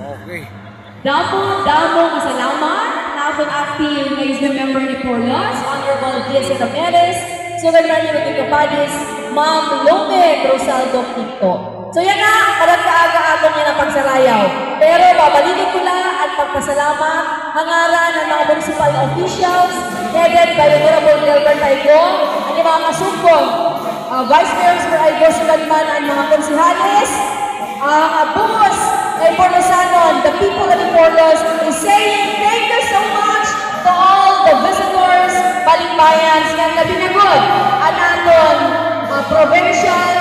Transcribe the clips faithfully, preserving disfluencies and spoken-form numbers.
Okay. Damo, damo nga salamat ha aton acting nga youth member ni Porlos, Honorable Vincent Ramirez, sugad man ni Rodrigo Padis, Ma'am Lumen Rosaldo Quinto. So yana, kada kaaga aton yana pagsarayaw. Pero babalikan ko la an pagpasalamat ha ngaran han mga municipal officials, headed by Honorable Delbert Taigo, an mga kasugpon, ah, Vice Mayor Mister Taigo, sugad man an mga konsehales, an, ah, buhos kay Porlosanon, the people of Porlos is saying thank you so much to all the visitors, balikbayans, ngan labi na gud an aton, ah, provincial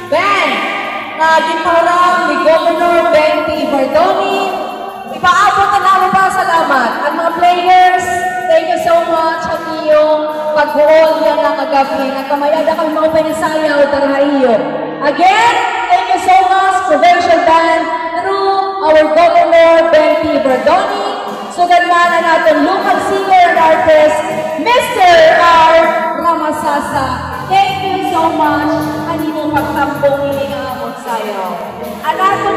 band nga ginpahuram ni Governor Ben T. Evardone. Ipaabot an amon pasalamat. An mga players, thank you so much ha iyo pagguol yana nga gab-i. Nagkamay-ada kami maupay nga sayaw para ha iyo. Again, thank you so much, Provincial Band, through our Governor Ben T. Evardone. Sugad man an aton local singer and artist, Mister R. Ramasasa. Thank you so much ha imo pagtambong hini nga amon sayaw. An aton